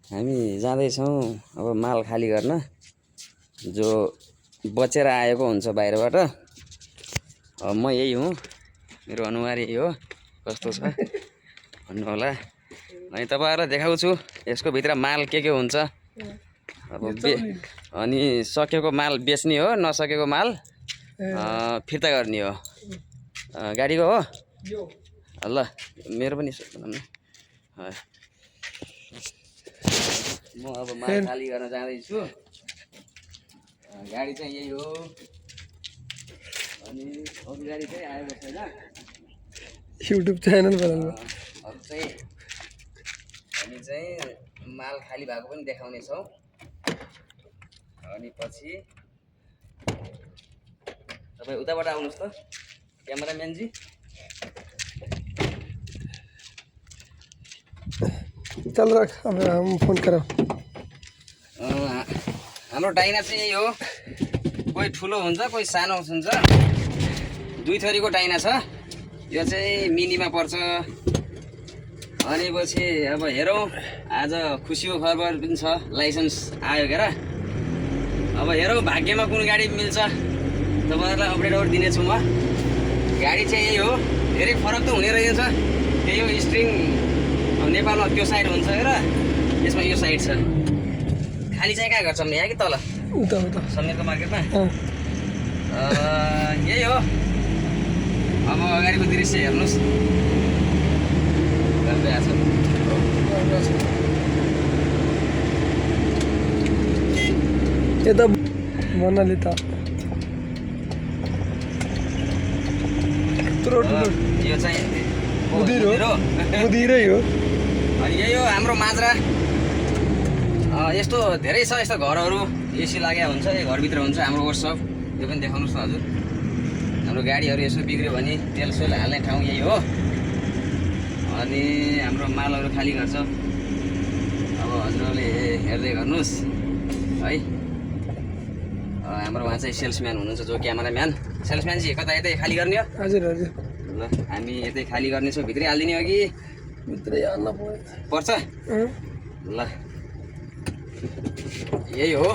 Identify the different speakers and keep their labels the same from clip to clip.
Speaker 1: हामी जाँदैछौँ अब माल खाली गर्न, जो बचेर आएको हुन्छ बाहिरबाट। अब म यही हुँ, मेरो अनुहार यही हो, कस्तो छ भन्नु होला। अनि तपाईँहरूलाई देखाउँछु यसको भित्र माल के हुन्छ। अब अनि सकेको माल बेच्ने हो, नसकेको माल फिर्ता गर्ने हो। गाडीको हो ल, मेरो पनि म अब माल खाली गर्न जाँदैछु। गाडी चाहिँ यही हो, अनि अघि गाडी चाहिँ आएको छैन।
Speaker 2: युट्युब च्यानल बनाउनु
Speaker 1: हामी चाहिँ माल खाली भएको पनि देखाउने छौँ। अनि पछि तपाईँ उताबाट आउनुहोस् त क्यामेराम्यानजी।
Speaker 2: चल रख, हम फोन करा।
Speaker 1: हाम्रो डाइना चाहिँ यही हो, कोही ठुलो हुन्छ कोही सानो हुन्छ, दुई थरीको डाइना छ। यो चाहिँ मिनीमा पर्छ। अनि पछि अब हेरौँ, आज खुसीको खबर पनि छ, लाइसेन्स आयो क्या। अब हेरौँ भाग्यमा कुन गाडी मिल्छ, तपाईँहरूलाई अपडेटहरू दिनेछु म। गाडी चाहिँ यही हो, धेरै फरक त हुने रहेछ। त्यही हो स्ट्रिङ नेपालमा त्यो साइड हुन्छ र यसमा यो साइड छ। खाली चाहिँ कहाँ गर्छ यहाँ कि तल
Speaker 2: उता उता
Speaker 1: समीरको मार्केटमा। यही हो। अब अगाडिको दृश्य हेर्नुहोस्, राम्रै आएको छ।
Speaker 2: यता भन्नाले त
Speaker 1: यो चाहिँ
Speaker 2: मुदिरै हो।
Speaker 1: अनि यही हो हाम्रो माजरा। यस्तो धेरै छ, यस्तो घरहरू एसी लागेको हुन्छ, यो घरभित्र हुन्छ हाम्रो वर्कसप। यो पनि देखाउनुहोस् न हजुर। हाम्रो गाडीहरू यसो बिग्रियो भने तेल सेल हाल्ने ठाउँ यही हो। अनि हाम्रो मालहरू खाली गर्छ। अब हजुरहरूले हेर्दै गर्नुहोस् है। हाम्रो उहाँ चाहिँ सेल्सम्यान हुनुहुन्छ, जो क्यामेराम्यान। सेल्सम्यान चाहिँ कता यतै खाली गर्ने हो?
Speaker 2: हजुर हजुर।
Speaker 1: ल हामी यतै खाली गर्नेछौँ। भित्रै हालिदिने हो कि
Speaker 2: भित्रै हाल्न
Speaker 1: पर्छ? ल यही हो।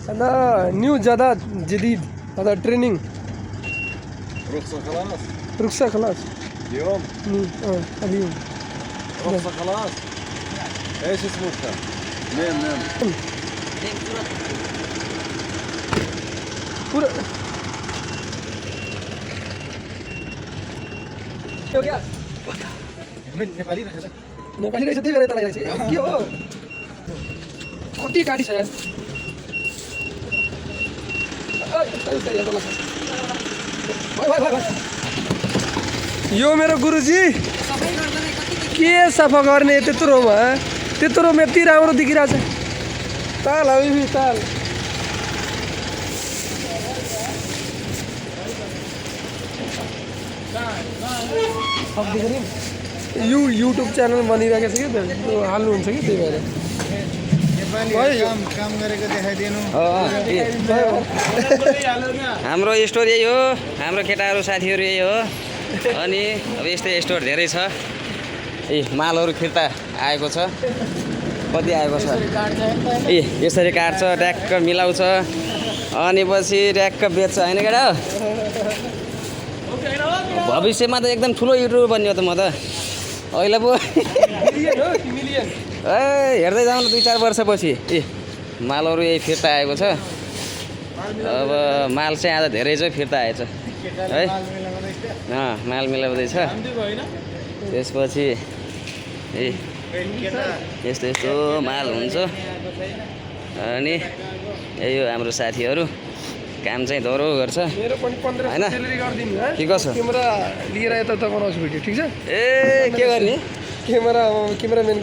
Speaker 2: أنا نيو جداد جديد هذا تريننج.
Speaker 3: رخصة خلاص؟
Speaker 2: رخصة خلاص
Speaker 3: اليوم؟
Speaker 2: اليوم
Speaker 3: رخصة خلاص؟ ايش اسمك؟ نعم
Speaker 2: पूरा हो गया। नेपाली रहेछ त्यही भएर तँलाई के हो, कति गाडी छ यार। यो मेरो गुरुजी के सफा गर्ने त्यत्रोमा यति राम्रो देखिरहेछ। ताल हौ ताल। युट्युब च्यानल बनिरहेको छ कि त्यो हाल्नुहुन्छ कि त्यही भएर
Speaker 3: काम गरेको देखाइदिनु।
Speaker 1: हाम्रो स्टोर यही हो, हाम्रो केटाहरू साथीहरू यही हो। अनि अब यस्तै स्टोर धेरै छ। मालहरू फिर्ता आएको छ, कति आएको छ। यसरी काट्छ, ट्याक्क मिलाउँछ, अनि पछि ट्याक्क बेच्छ होइन केटा? भविष्यमा त एकदम ठुलो युट्युबर बन्यो त म त। अहिले पो हेर्दै जाउँ न 2-4 वर्षपछि। मालहरू यही फिर्ता आएको छ। अब माल चाहिँ आज धेरै चाहिँ फिर्ता आएछ है। माल मिलाउँदैछ। त्यसपछि यस्तो यस्तो माल हुन्छ। अनि यही हो हाम्रो साथीहरू, काम चाहिँ दोहोरो गर्छ होइन? के कसो
Speaker 2: क्यामेरा लिएर यता बनाउँछु भिडियो, ठिक छ?
Speaker 1: ए के गर्ने?
Speaker 2: क्यामेराम्यान